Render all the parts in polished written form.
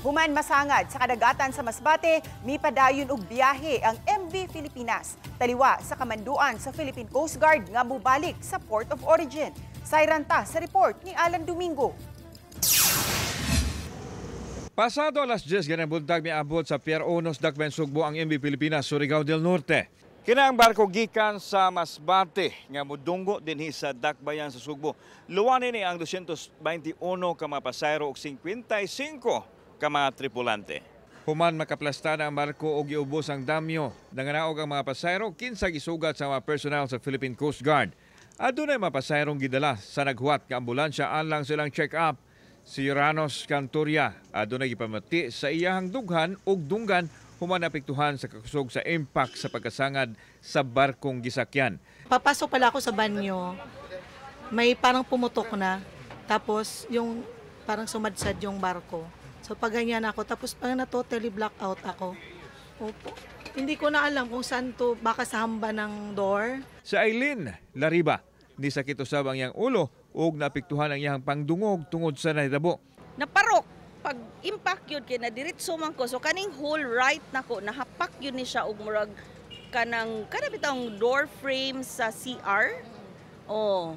Human masangad sa kadagatan sa Masbate, mipadayon og biyahe ang MV Filipinas. Taliwa sa kamanduan sa Philippine Coast Guard nga mubalik sa port of origin. Sayran ta sa report ni Alan Domingo. Pasado alas 10 ganang buntag, miabot sa Pier 1 sa Dakbayan Sugbo ang MV Filipinas Surigao del Norte. Kina ang barko gikan sa Masbate nga mudunggo dinhi sa Dakbayan sa Sugbo. Luwan ni ang 221 ka mga pasahero ug 55 ka mga tripulante. Human makaplasta na ang barko og giubos ang damyo, nanganaog ang mga pasahero kinsa gisugat sa mga personnel sa Philippine Coast Guard. Adunay mga pasaherong gidala sa naghuwat nga ambulansya alang sa ilang check-up. Si Uranos Cantoria adunay gipamati sa iyahang dughan ug dunggan human apektuhan sa kakusog sa impact sa pagkasangad sa barkong gisakyan. Papasok pala ako sa banyo, may parang pumutok na. Tapos yung parang sumadsad yung barko. So pag ganyan ako, tapos parang na totally blackout ako. Opo. Hindi ko na alam kung saan to, baka sa hamba ng door. Sa Eileen Lariba, nisakit usab ang iyang ulo ug naapektuhan ang iyang pangdungog tungod sa nahitabo. Naparok pag impact yun kay na diretso man ko, so kaning whole right nako nahapak yun ni siya og murag kanang kana bitawng door frame sa CR. Oh,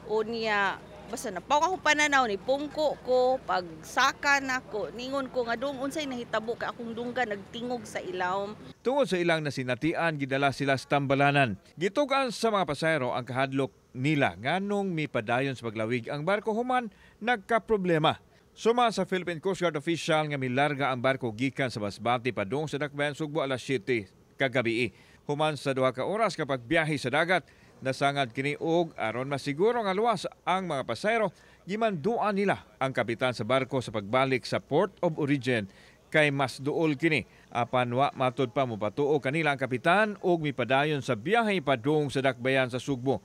o niya basta napaw ako pananaw ni pungko ko. Pag saka nako, ningon ko nga, "Dong, unsay nahitabo?" Kay akong dunggan nagtingog sa ilawom. Tungod sa ilang nasinatian, gidala sila sa tambalanan. Gitugan sa mga pasahero ang kahadlok nila nganong mipadayon sa paglawig ang barko human nagkaproblema. Suma sa Philippine Coast Guard official nga milarga ang barko gikan sa Masbate padung sa Dakbayan Sugbo alas 7 kagabi. Human sa 2 ka oras kapag biyahe sa dagat, nasangad kini og aron masiguro nga luwas ang mga pasahero, gimanduan nila ang kapitan sa barko sa pagbalik sa port of origin kay mas duol kini. Apan wa matud pa mopatuo kanila ang kapitan ug mipadayon sa biyahe padung sa Dakbayan sa Sugbo.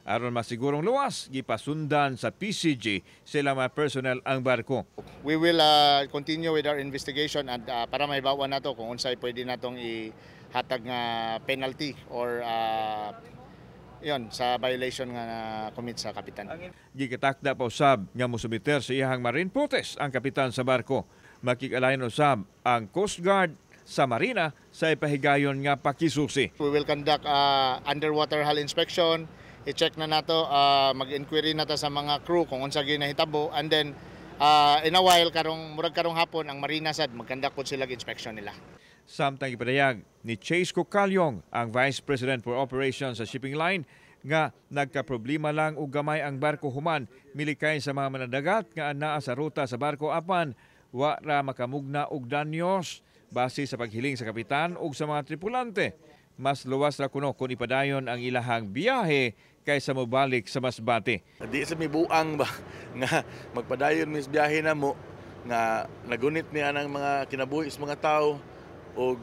Aron masigurong luwas, gipasundan sa PCG sila mga personnel ang barko. We will continue with our investigation and para mahibaw-an nato kung unsay pwede natong ihatag nga penalty or yon sa violation nga na-commit sa kapitan. Gikatakda pa usab nga mosumiter sa iyahang marine protest ang kapitan sa barko. Makig-alayon usab ang Coast Guard sa Marina sa ipahigayon nga pakisusi. We will conduct underwater hull inspection. I-check na nato, mag-inquiry na ta sa mga crew kung unsa gyud nahitabo and then in a while, karong murag karong hapon, ang Marina sad mag-conduct pud sila inspection nila. Samtang ipadayag ni Chase Cocalyong, ang Vice President for Operations sa shipping line, nga nagkaproblema lang og gamay ang barko human milikay sa mga manadagat nga anaa sa ruta sa barko, apan wa ra makamugna og danyos. Base sa paghiling sa kapitan ug sa mga tripulante, mas luwas ra kuno kung ipadayon ang ilahang biyahe kaysa mobalik sa Masbate. Di sa mi buang ba nga magpadayon mis biyahe namo nga nagunit niya ang mga kinabuhi sa mga tao og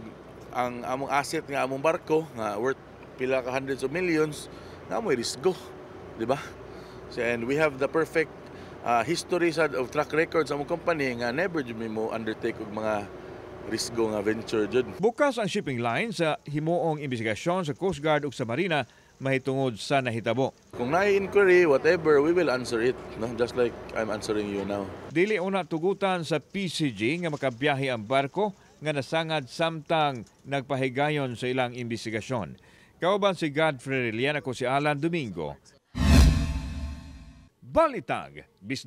ang among asset nga among barko nga worth pila ka hundreds of millions nga mo'y risgo, di ba? So, and we have the perfect history sad of track record sa among company nga never jud mi mo undertake og mga risgo nga venture jud. Bukas ang shipping line sa himuong investigasyon sa Coast Guard ug sa Marina mahitungod sa nahitabo. Kung naay inquiry, whatever, we will answer it, no? Just like I'm answering you now. Dili una tugutan sa PCG nga makabiyahe ang barko nga nasangad samtang nagpahigayon sa ilang investigasyon. Kauban si Godfrey Rilian, ako si Alan Domingo. Balitag, Business.